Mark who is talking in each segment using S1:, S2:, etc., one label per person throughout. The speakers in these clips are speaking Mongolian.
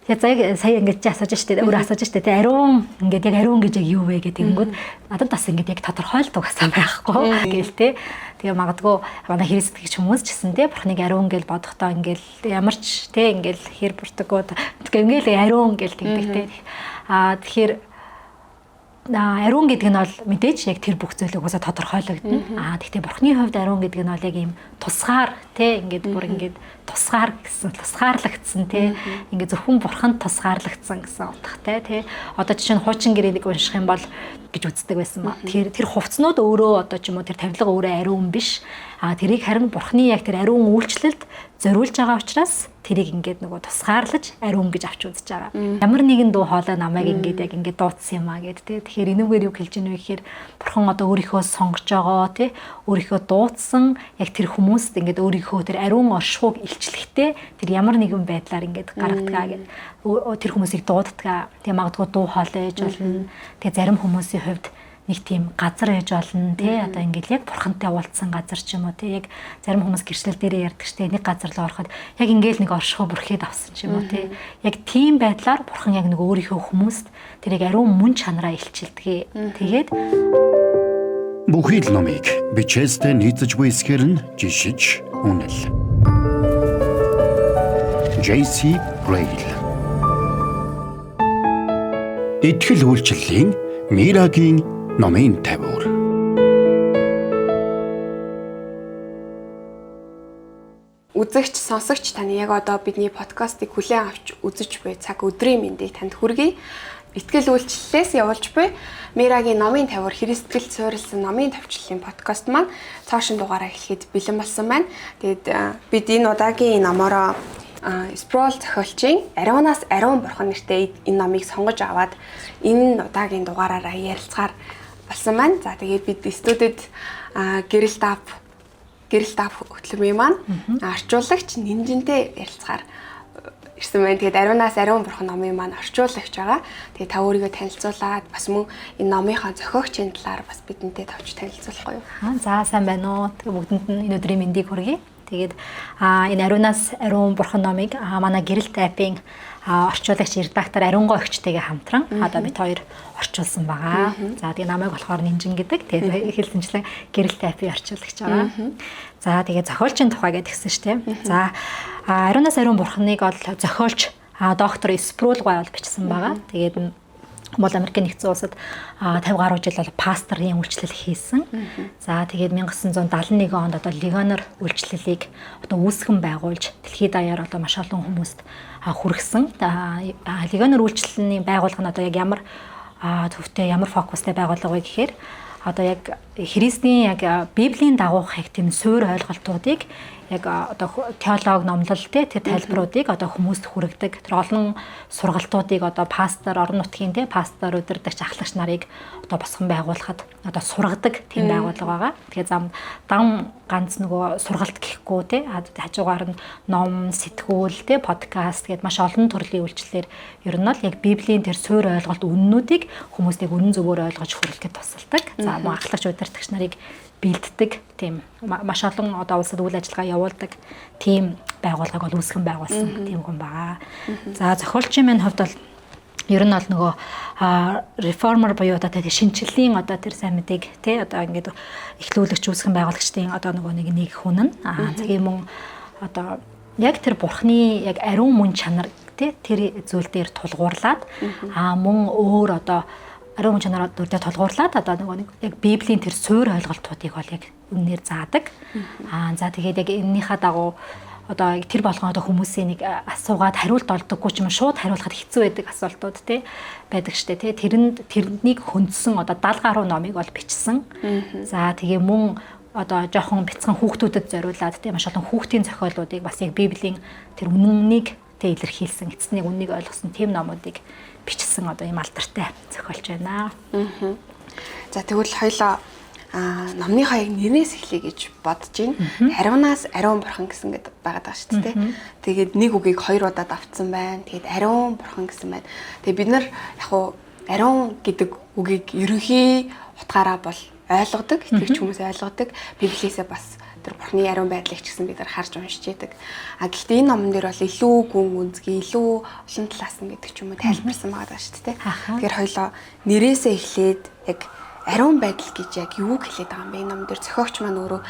S1: Тэгээ за сая ингэж чи асууж штэ, өөрөө асууж штэ, тэ, ариун ингээд яг ариун гэж яг юу вэ гэх тэгэнгүүт надад бас ингээд яг тодорхойлт угаасаа байхгүй гээл тэ. Тэгээ магадгүй манай Христ итгэгч хүмүүс ч гэсэн тэ, Бурхныг ариун гэл бодохдоо ингээл ямар ч тэ ингээл хэр бүртгүүд тэгээ ингээл ариун гэл тэгдэг тэ. Тэгэхээр ариун гэдэг нь бол мэдээж яг тэр бүх зүйлийг угаасаа тодорхойлогдно. Тэгтээ Бурхны хувьд ариун гэдэг нь бол яг ийм тусгаар те, ингээд бүр ингээд тусгаар гэсэн, тусгаарлагдсан те, ингээд зөвхөн Бурханд тусгаарлагдсан гэсэн утгатай те. Одоо жишээ нь хуучин гэрээг унших юм бол гэж үздэг байсан ба. Тэгэхээр тэр хувцснууд өөрөө одоо ч юм уу тэр тавилга өөрөө ариун биш. Тэрийг харин Бурхны яг тэр ариун үйлчлэлд зориулж байгаа учраас тэрийг ингээд нөгөө тусгаарлаж ариун гэж авч үзэж байгаа. Ямар нэгэн дуу хоолой намайг ингээд яг ингээд дуудсан юм а гэд тэ. Тэгэхээр энүүгээр юу хэлж ийнэ вэ гэхээр Бурхан одоо өөрийнхөө сонгож байгаа тэ, өөрийнхөө дуудсан яг тэр хүмүүст ингээд өөрийнхөө тэр ариун оршихуйг илчлэхдээ тэр ямар нэгэн байдлаар ингээд гаргадаг гэд, тэр хүмүүсийг дууддаг. Тэгээ магадгүй дуу хоолой ээж болно. Тэгээ зарим хүмүүсийн хувьд нэг тийм газар ээж болно тий, одоо ингээл яг Бурхантай уулзсан газар ч юм уу тий, яг зарим хүмүүс гэрчлэл дээрээ ярьдаг штэ, нэг газар руу ороход яг ингээл нэг оршихуй бүрхээд авсан ч юм уу тий, яг тийм байдлаар Бурхан яг нэг өөрийнхөө хүмүүст тэр яг ариун мөн чанараа илчилдэг. Тэгээд
S2: бүхий л номыг бичээстэй нийцэж буй эсгээр нь жишиж үнэл. JC Rail. Итгэл үйлчлэлийн Мирагийн номын тавиур.
S3: Үзэгч, сонсогч таны яг одоо бидний подкастыг хүлээн авч үзэж буй цаг өдрийн мэндийг танд хүргэе. Итгэл үйлчлэлээс явуулж буй Мирагийн номын тавиур Христэтгэл суурилсан номын товчлолын подкаст маань цоошин дугаараа эхлэхэд бэлэн болсон байна. Тэгээд бид энэ удаагийн номороо Спроул зохиолчийн Ариунаас ариун бурхан нэртэй энэ номыг сонгож аваад энэ удаагийн дугаараараа ярилцгаар болсон байна. За, тэгээд бид студид гэрэлт ап хөтөлбөрийн маань орчуулагч Нинжинтэй ярилцгаар ирсэн байна. Тэгээд Ариунаас ариун бурхан номын маань орчуулагч байгаа. Тэгээд та өөрийгөө танилцуулаад бас мөн энэ номынхаа зохиогчийн талаар бас бидэнтэй товч танилцуулахгүй юу?
S1: За, сайн байна уу? Тэгээ бүгдэнд нь энэ өдрийн мэндийг хүргэе. Тэгээд энэ Ариунаас ариун бурхан номыг манай гэрэлт апын орчуулагч редактор Ариунгоо эгчтэйгээ хамтран одоо бид хоёр орчуулсан байгаа. За, тэгээ намайг болохоор Нинжин гэдэг. Тэгээд хэлсэнчлэн гэрэлт апын орчуулагч байгаа. За, тэгээ зохиолчийн тухай гэдгсэн шүү дээ. За, Ариунаас ариун бурханыг бол зохиолч доктор Спрул гой бол бичсэн байгаа. Тэгээд бол Америкийн нэгдсэн улсад 50 гаруй жил бол пасторын үйлчлэл хийсэн. За, тэгээд 1971 онд одоо легионер үйлчлэлийг одоо үүсгэн байгуулж дэлхийд даяар одоо маш олон хүмүүст хүргэсэн. Легионер үйлчлэлийн байгууллага нь одоо яг ямар төвтэй, ямар фокустай байгууллага вэ гэхээр одоо яг Христийн яг Библийн дагуух яг тийм суур ойлголтуудыг яг одоо теолог номлол те, тэр тайлбаруудыг одоо хүмүүст хүргэдэг. Тэр олон сургалтуудыг одоо пастор, орон нутгийн те, пастор, удирдагч, ахлагч нарыг одоо босгон байгуулахад одоо сургадаг тийм байгууллага байгаа. Тэгэхээр зам дан ганц нөгөө сургалт гэхгүй те, хажуугаар нь ном, сэтгүүл те, подкаст гээд маш олон төрлийн үйлчлэлээр ер нь бол яг Библийн тэр суур ойлголт үннүүдийг хүмүүст яг үнэн зөвөөр ойлгож хүргэхэд тусалдаг. За, мөн ахлагч, удирдагч нарыг бэлддэг тийм маш олон одоо улсад үйл ажиллагаа явуулдаг тийм байгууллагыг бол үүсгэн байгуулсан тийм хүн байгаа. За, зохиолчийн маань хувьд бол ер нь бол нөгөө реформер буюу одоо тэр шинэчлэлийн одоо тэр сайн мэдээг тий одоо ингээд эхлүүлэгч, үүсгэн байгуулагчдын одоо нөгөө нэг хүн нь. Цагийн мөн одоо яг тэр Бурхны яг ариун мөн чанар тий тэр зүйл дээр тулгуурлаад мөн өөр одоо ариун чанар дүрдээ тулгуурлаад одоо нөгөө нэг яг Библийн тэр суур ойлголтуудыг бол яг үннээр заадаг. За, тэгээд яг энэнийхээ дагуу одоо тэр болгон одоо хүмүүсийн нэг асуугаад хариулт олдоггүй ч юм уу, шууд хариулахад хэцүү байдаг асуултууд тий байдаг штэ тий, тэрэнд тэрнийг хөндсөн одоо 70 гаруй номыг бол бичсэн. За, тэгээ мөн одоо жоохон бяцхан хүүхдүүдэд зориулаад тий маш олон хүүхдийн зохиолуудыг бас яг Библийн тэр үнэннийг тий илэрхийлсэн, эцэстнийг үннийг ойлгосон тийм номуудыг бичсэн одоо ийм алдартай зохиолч байна.
S3: За, тэгвэл хоёлоо номныхоо яг нэрнээс эхлэе гэж бодож байна. Ариунаас ариун бурхан гэсэн гэдэг байгаад байгаа шүү дээ. Тэгээд нэг үгийг хоёр удаа давтсан байна. Тэгээд ариун бурхан гэсэн байна. Тэгээд бид нар яг уу ариун гэдэг үгийг ерөнхий утгаараа бол ойлгодог, итгэгч хүмүүс ойлгодог. Библиэсээ бас Тэр бурхны ариун байдлыг ч гэсэн бид нар харж уншиж идэг. А гэхдээ энэ номон дээр бол илүү гүн үнзгий, илүү олон талаас нь гэдэг ч юм уу тайлбарсан байгаа шүү дээ. Тэгэхээр хоёлоо нэрээсээ эхлээд яг ариун байдал гэж яг юу хэлээд байгаа юм бэ? Энэ номон дээр зохиогч маань өөрөө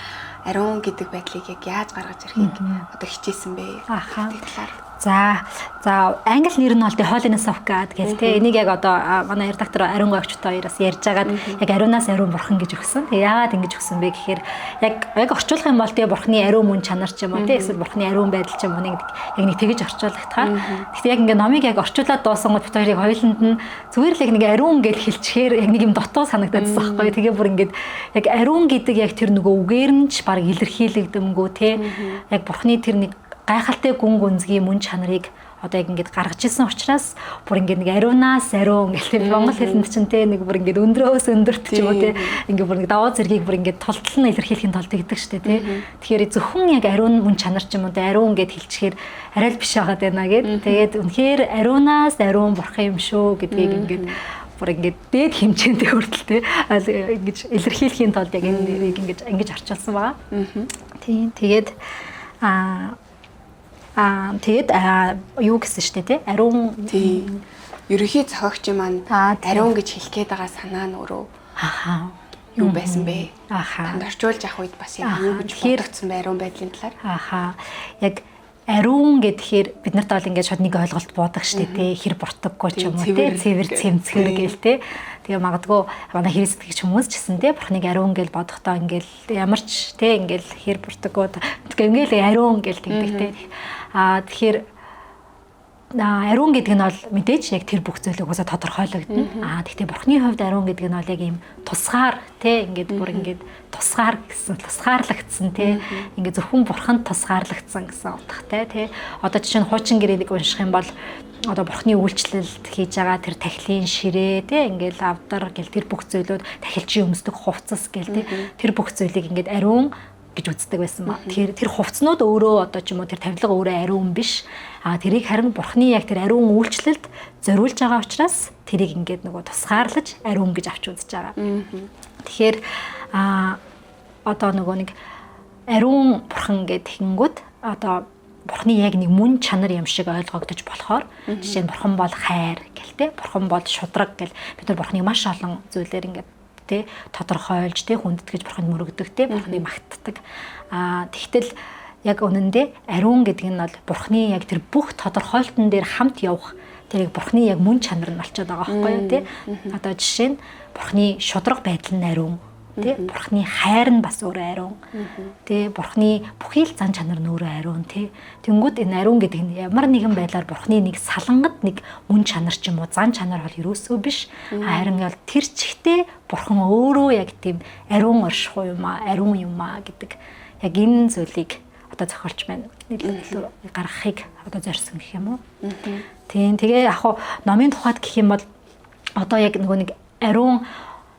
S3: ариун гэдэг байдлыг яг яаж гаргаж ирэхийг одоо хичээсэн бэ?
S1: Тэр талаар. За за англи нэр нь бол The Holiness of God гэх тээ. Энийг яг одоо манай редактор Ариун гогчтой хоёроос ярьж агаад яг ариунаас ариун бурхан гэж өгсөн. Тэгээ яагаад ингэж өгсөн бэ гэхээр яг орчуулах юм бол тэгээ бурханы ариун мөн чанар ч юм уу тээ эсвэл бурханы ариун байдал ч юм уу нэг яг нэг тэгэж орчуулагдахаар. Гэхдээ яг ингээ номыг яг орчуулад дуусангууд бид хоёрыг хоёуланд нь зүгээр л яг нэг ариун гэж хэлчихээр яг нэг юм дутуу санагдаад байсан байхгүй. Тэгээ бүр ингээд яг ариун гэдэг яг тэр нөгөө үгээр нь ч баг илэрхийлэгдэмгүү тээ. Яг бурханы тэр нэг гайхалтай гүн гүнзгий мөн чанарыг одоо яг ингээд гаргаж исэн учраас бүр ингээд нэг ариунаас ариун гэх тийм монгол хэлэнд чинь те нэг бүр ингээд өндрөөс өндөрт ч юм уу те ингээд бүр нэг даваа зэргийг бүр ингээд тултал нь илэрхийлэхийн тулд тэгдэг штэ те. Тэгэхээр зөвхөн яг ариун мөн чанар ч юм уу те ариун гэд хэлчихээр арай л биш байгаад байна гэд. Тэгээд үнэхээр ариунаас ариун бурхан юм шүү гэдгийг ингээд бүр ингээд дээд хэмжээндээ хүртэл те ингэж илэрхийлэхийн тулд яг энэ нэрийг ингэж орчуулсан байгаа. Тийм. Тэгээд тэгээд юу гэсэн штэ тий ариун
S3: тий ерөнхий зохиогч маань ариун гэж хэлэх гээд байгаа санаа нь өөрөө
S1: ахаа
S3: юу байсан бэ? Танд орчуулж авах үед бас яг юу гэж бодогдсон бэ ариун байдлын талаар?
S1: Ахаа яг ариун гэхээр бид нарт бол ингээд шууд нэг ойлголт буудаг штэ тий хэр буртаггүй ч юм уу тий цэвэр цэмцгэр гээл тий. Тэгээ магадгүй манай Христ итгэгч хүмүүс ч гэсэн тий бурхныг ариун гэж бодохдоо ингээл ямар ч тий ингээл хэр буртаггүй тэгээ ингээл ариун гэл тэгдэг тий. Тэгэхээр ариун гэдэг нь бол мэдээж яг тэр бүх зүйлийг угаасаа тодорхойлогдно. Гэхдээ бурхны хувьд ариун гэдэг нь бол яг ийм тусгаар тий ингээд бүр ингээд тусгаар гэсэн тусгаарлагдсан тий ингээд зөвхөн бурханд тусгаарлагдсан гэсэн утгатай тий. Одоо жишээ нь хуучин гэрээг унших юм бол одоо бурхны үйлчлэлд хийж байгаа тэр тахилын ширээ тий ингээл авдар гэл тэр бүх зүйлүүд тахилчийн өмсдөг хувцас гэл тий тэр бүх зүйлийг ингээд ариун гэж үздэг байсан ба. Тэгэхээр тэр хувцснууд өөрөө одоо ч юм уу тэр тавилга өөрөө ариун биш. Тэрийг харин бурхны яг тэр ариун үйлчлэлд зориулж байгаа учраас тэрийг ингээд нөгөө тусгаарлаж ариун гэж авч үзэж байгаа. Тэгэхээр одоо нөгөө нэг ариун бурхан гэдэг тэгэнгүүт одоо бурхны яг нэг мөн чанар юм шиг ойлгогдож болохоор жишээ нь бурхан бол хайр гэл те бурхан бол шудраг гэл бид нар бурхныг маш олон зүйлээр ингээд тэ тодорхойлж тэ хүндэтгэж бурханд мөрөгдөг тэ бурхныг магтдаг. Тэгтэл яг үнэндээ ариун гэдэг нь бол бурхны яг тэр бүх тодорхойлтон дээр хамт явах тэр яг бурхны яг мөн чанар нь болчиход байгаа байхгүй юу тэ. Одоо жишээ нь бурхны шудраг байдал нь ариун тэ бурхны хайр нь бас өөрөө ариун тэ бурхны бүхий л зан чанар нь өөрөө ариун тэ. Тэнгүүд энэ ариун гэдэг нь ямар нэгэн байдлаар бурхны нэг салангад нэг мөн чанар ч юм уу зан чанар бол ерөөсөө биш. Харин бол тэр чигтээ бурхан өөрөө яг тийм ариун оршихуй юм аа, ариун юм аа гэдэг яг энэ зүйлийг одоо зохиолч маань илүү гаргахыг одоо зорьсон гэх юм уу. Тийм. Тэгээ яг хуу номын тухайд гэх юм бол одоо яг нөгөө нэг ариун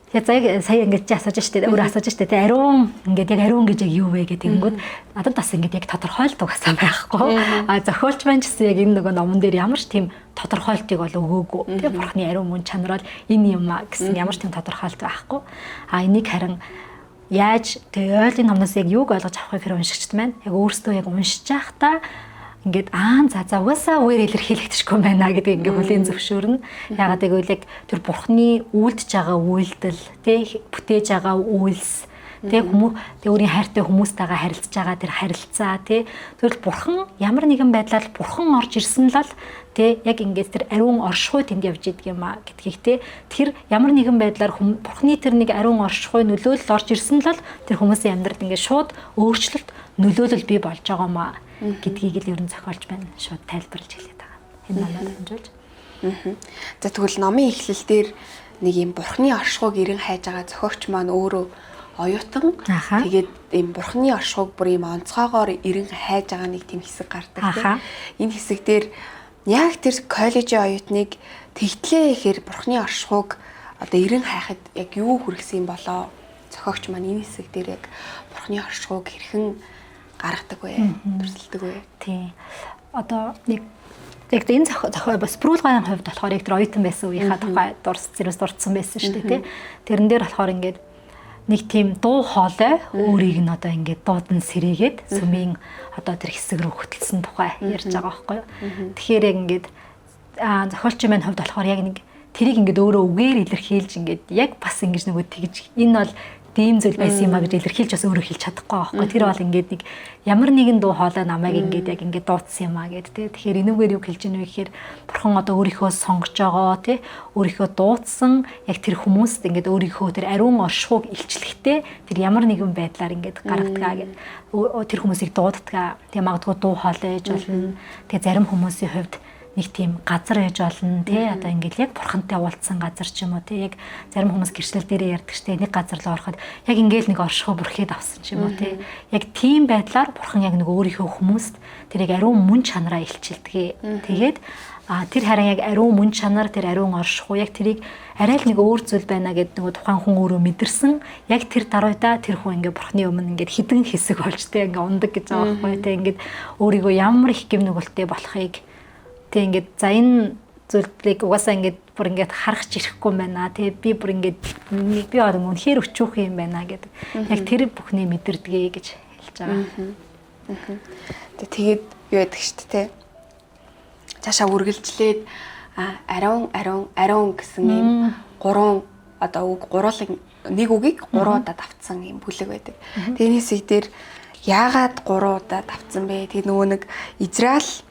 S1: тэгээ за сая ингэж чи асууж штэ өөрөө асууж штэ тэ ариун ингээд яг ариун гэж яг юу вэ гэх тэгэнгүүт надад бас ингээд яг тодорхойлт угаасаа байхгүй. Зохиолч маань ч гэсэн яг энэ нөгөө номон дээр ямар ч тийм тодорхойлтыг бол өгөөгүй. Тэ бурхны ариун мөн чанар бол энэ юм а гэсэн ямар ч тийм тодорхойлт байхгүй. Энийг харин яаж тэ ойлын номноос яг юуг ойлгож авах вэ гэхээр уншигчд маань яг өөрсдөө яг уншиж байхдаа ингээд за угаасаа үгээр илэрхийлэгдэшгүй байна гэдэг ингээд хүлийн зөвшөөрнө. Яагаад гэвэл яг тэр бурхны үйлдэж байгаа үйлдэл, тэ бүтээж байгаа үйлс, тэ хүмүүс тэ өөрийн хайртай хүмүүстэйгээ харилцаж байгаа тэр харилцаа, тэ тэгвэл бурхан ямар нэгэн байдлаар бурхан орж ирсэн л тэ яг ингээд тэр ариун оршихуй тэнд явж идэг юм а гэдгийг тэ тэр ямар нэгэн байдлаар бурхны тэр нэг ариун оршихуй нөлөөлөл орж ирсэн л тэр хүмүүсийн амьдралд ингээд шууд өөрчлөлт нөлөөлөл бий болж байгаа юм а гэдгийг л ер нь зохиолж байна. Шууд тайлбарлаж хэлээд байгаа. Энэ номоор дамжуулж.
S3: За тэгвэл номын эхлэл дээр нэг юм бурхны оршихуйг эрен хайж байгаа зохиогч маань өөрөө оюутан. Тэгээд ийм бурхны оршихуйг бүр ийм онцгойгоор эрен хайж байгаа нэг тийм хэсэг гардаг тийм. Энэ хэсэг дээр яг тэр коллежийн оюутныг тэгтлээ ихээр бурхны оршихуйг одоо эрен хайхад яг юу хүргэсэн юм болоо зохиогч маань энэ хэсэг дээр яг бурхны оршихуйг хэрхэн гаргадаг вэ? Дүрсэлдэг вэ?
S1: Тийм. Одоо нэг яг энэ зохиол бас Спрүүлгын хувьд болохоор яг тэр оюутан байсан үеийнхаа тухай дурс зэрэс дурдсан байсан шүү дээ, тий. Тэрэн дээр болохоор ингээд нэг тийм дуу хоолой өөрийг нь одоо ингээд дуудан сэрийгээд сүмийн одоо тэр хэсэг рүү хөтөлсөн тухай ярьж байгаа байхгүй юу. Тэгэхээр яг ингээд зохиолчийн маань хувьд болохоор яг нэг тэрийг ингээд өөрөө үгээр илэрхийлж ингээд яг бас ингэж нөгөө тэгж энэ бол тийм зүйл байсан юм а гэж илэрхийлж бас өөрөө хэлж чадахгүй байхгүй. Тэр бол ингээд нэг ямар нэгэн дуу хоолой намайг ингээд яг ингээд дуудсан юм а гэд тэ. Тэгэхээр энүүгээр юу хэлж ийнэ вэ гэхээр бурхан одоо өөрийнхөө сонгож байгаа тэ, өөрийнхөө дуудсан яг тэр хүмүүст ингээд өөрийнхөө тэр ариун оршихуйг илчлэхдээ тэр ямар нэгэн байдлаар ингээд гаргадгаа гэд тэр хүмүүсийг дууддгаа. Тэгээ магадгүй дуу хоолой ээж болно. Тэгээ зарим хүмүүсийн хувьд нэг тийм газар ээж болно тий, одоо ингээл яг бурхантай уулзсан газар ч юм уу тий, яг зарим хүмүүс гэрчлэл дээрээ ярьдаг штэ, нэг газар руу ороход яг ингээл нэг оршихуй бүрхээд авсан ч юм уу тий, яг тийм байдлаар бурхан яг нэг өөрийнхөө хүмүүст тэр яг ариун мөн чанараа илчилдэг. Тэгээд тэр харин яг ариун мөн чанар, тэр ариун оршихуй яг тэрийг арай л нэг өөр зүйл байна гэдэг нөгөө тухайн хүн өөрөө мэдэрсэн. Яг тэр даруйдаа тэр хүн ингээ бурхны өмнө ингээд хідэн хэсэг болж тий ингээ ундаг гэж байгаа байхгүй тий, ингээд өөрийгөө ямар их гэм нүгэлтэй болохыг тэг ингээд за энэ зүйлийг угаасаа ингээд бүр ингээд харах ч ирэхгүй юм байна тий, би бүр ингээд би одоо үнэхээр өчүүх юм байна гэдэг. Яг тэр бүхний мэдэрдгээ гэж хэлж байгаа.
S3: Тэгээд юу яадаг шүү дээ тий. Цаашаа үргэлжлээд ариун ариун ариун гэсэн ийм гурван одоо үг гуруулан нэг үгийг гурван удаа давтсан ийм бүлэг байдаг. Тэгээ энэ хэсэг дээр яагаад гурван удаа давтсан бэ? Тэгээ нөгөө нэг Израиль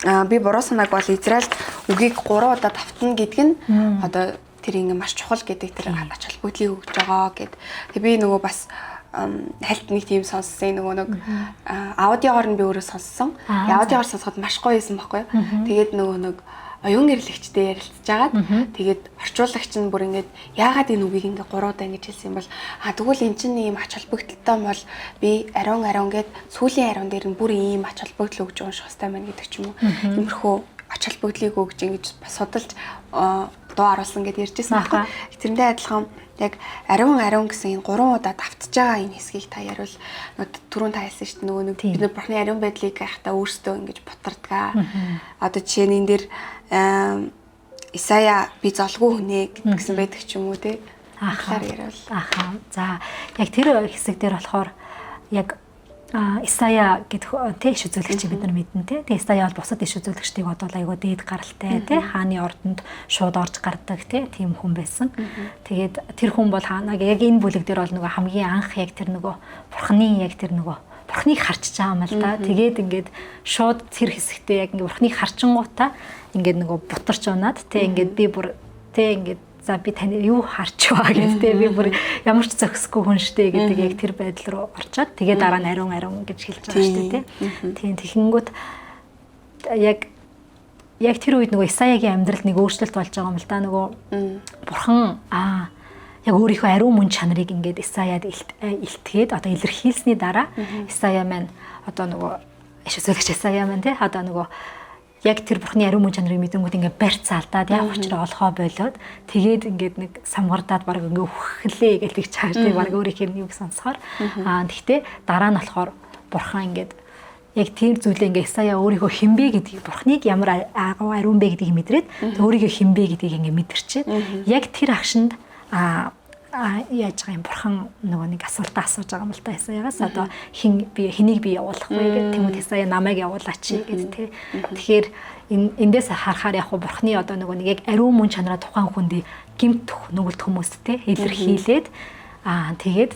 S3: би буруу санааг бол Израильд үгийг 3 удаа давтна гэдэг нь одоо тэр ингээ маш чухал гэдэг тэр ач холбогдлыг өгж байгаа гэд. Тэгээ би нөгөө бас хальт нэг тийм сонссон, нөгөө нэг аудиогоор нь би өөрөө сонссон. Аудиогоор сонсоход маш гоё байсан байхгүй юу. Тэгээд нөгөө нэг оюун гэрлэгчтэй ярилцж агаад тэгээд орчуулагч нь бүр ингээд яагаад энэ үгийг ингээд 3 удаа ингэж хэлсэн юм бол тэгвэл эн чинь ийм ач холбогдолтой бол би ариун ариун гэд сүүлийн ариун дээр нь бүр ийм ач холбогдол өгж унших хэрэгтэй байна гэдэг ч юм уу. Иймэрхүү ач холбогдлыг өгж ингэж бас судалж дуу оруулсан гэд ярьжсэн байхгүй. Тэрэндээ адилхан яг ариун ариун гэсэн энэ 3 удаа давтж байгаа энэ хэсгийг та яриул. Түрүүн та хэлсэн шүү дээ, нөгөө нэг бид нар бурхны ариун байдлыг хайхдаа өөрсдөө ингэж бутардгаа. Одоо жишээ нь энэ дээр Исая би золгүй хүнээ гэсэн байдаг ч юм уу те. Ахаар яриул.
S1: Ахаа. За яг тэр хэсэг дээр болохоор яг Исая гэдэг тэ иш үзүүлэгчийг бид нар мэднэ тэ. Тэгээ Исая бол бусад иш үзүүлэгчдийг бодвол айгүй дээд гаралтай тэ, хааны ордонд шууд орж гардаг тэ, тийм хүн байсан. Тэгээд тэр хүн бол хаанаг яг энэ бүлэг дээр бол нөгөө хамгийн анх яг тэр нөгөө бурхны яг тэр нөгөө бурхныг харчиж байгаа юм л да. Тэгээд ингээд шууд тэр хэсэгтээ яг ингээд бурхныг харчингуудаа ингээд нөгөө бутарч унаад тэ, ингээд би бүр тэ ингээд за би таны юу харчваа гэдэг те, би бүр ямар ч зохисгүй хүн штэ гэдэг яг тэр байдал руу орчоод тэгээ дараа нь ариун ариун гэж хэлж байгаа штэ те. Тийм тэгэнгүүт яг тэр үед нөгөө Исаягийн амьдралд нэг өөрчлөлт болж байгаа юм л да. Нөгөө бурхан яг өөрийнхөө ариун мөн чанарыг ингээд Исаяад илтгээд одоо илэрхийлсний дараа Исая маань одоо нөгөө иш үзүүлэгч Исая маань те одоо нөгөө яг тэр бурхны ариун мөн чанарыг мэдэнгүүт ингээд барьц алдаад яг учраа олохоо болоод тэгээд ингээд нэг самгардаад баг ингээд үхлээ гэж тэг чааш тэг баг өөрийнх нь юг сонсохоор тэгтээ дараа нь болохоор бурхан ингээд яг тэр зүйлээ ингээд Исая өөрийгөө хинбэ гэдгийг бурхныг ямар ариун бэ гэдгийг мэдрээд өөрийгөө хинбэ гэдгийг ингээд мэдэрчээд яг тэр агшинд яаж байгаа юм бурхан нөгөө нэг асуултаа асууж байгаа юм л та Исаягаас одоо хин би хэнийг би явуулах вэ гэдэг. Тэнгүүд Исая намайг явуулаач гэдэг тий. Тэгэхээр эндээс харахаар яг бурхны одоо нөгөө нэг яг ариун мөн чанараа тухайн хүндээ гимт нүгэлт хүмүүст тий илэрхийлээд тэгээд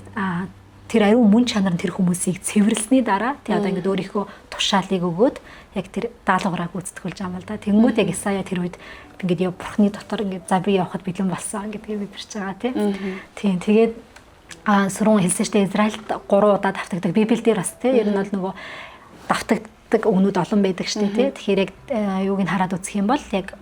S1: тэр ариун мөн чанар нь тэр хүмүүсийг цэвэрлсэний дараа тий одоо ингээд өөрийнхөө тушаалыг өгөөд яг тэр даалгавраа гүйцэтгүүлж байгаа юм л да. Тэнгүүд яг Исая тэр үед ингээд яв бурхны дотор ингээд за би явхад бэлэн болсон гэдгийг мэдэрч байгаа тий. Тийм тэгээд сөрөн хэлсэн штэ Израильд 3 удаа давтагдаг. Библиэл дээр бас тий ер нь бол нөгөө давтагдаг өгнүүд олон байдаг штэ тий. Тэгэхээр яг юуг нь хараад үзэх юм бол яг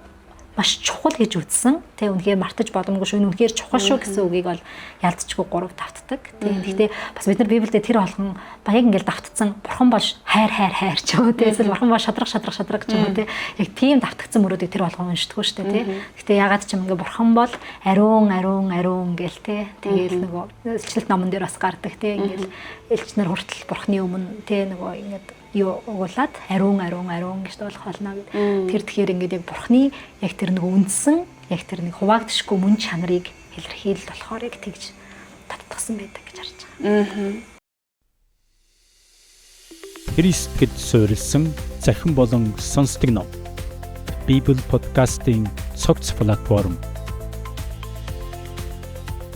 S1: маш чухал гэж үзсэн. Тэ үнэхээр мартаж боломжгүй шүү. Үнэхээр чухал шүү гэсэн үгийг бол ялцчгүй 3 давтдаг. Тийм. Гэхдээ бас бид нар Библиэд тэр болгон ба яг ингээл давтцсан бурхан бол хайр хайр хайр ч юм уу тэ эсвэл бурхан бол шадрах шадрах шадрах ч юм уу тэ яг тийм давтагдсан мөрөөдийг тэр болгон уншдаггүй шүү дээ тэ. Гэхдээ ягаад ч юм ингээ бурхан бол ариун ариун ариун гэл тэ. Тэгээл нөгөө илчлэлт номон дээр бас гардаг тэ. Ингээл элч нар хүртэл бурханы өмнө тэ нөгөө ингээд юу угуулад ариун ариун ариун гэж болох болно гэд. Тэр тэгэхээр ингээд яг бурхны яг тэр нэг үндсэн яг тэр нэг хуваагдшгүй мөн чанарыг илэрхийлэл болохоор яг тэгж татгсан байдаг гэж харж байгаа.
S4: Христэд суурилсан цахим болон сонсдог ном. Библи подкастын цогц платформ.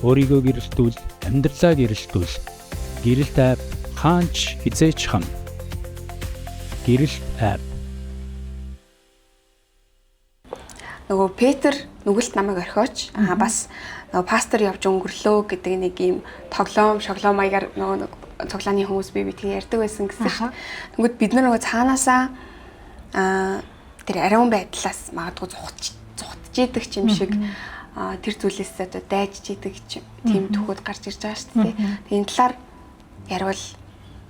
S4: Өөрийгөө гэрэлтүүл, амьдралаа гэрэлтүүл. Гэрэлт ап хаанч хизээч хам. Гэрэлт ап.
S3: Нөгөө Петр нүгэлт намайг орхиоч. Аа бас нөгөө пастор явж өнгөрлөө гэдэг нэг ийм тоглоом, шоглоом маягаар нөгөө нэг цуглааны хүмүүс бие биеийг ярьдаг байсан гэсэн шүү. Тэнгүүд бид нар нөгөө цаанаасаа тэр ариун байдлаас магадгүй зугтж идэг юм шиг тэр зүйлээс одоо дайжж идэг тийм төхөд гарч ирж байгаа шүү дээ. Тэгээ энэ талаар ярил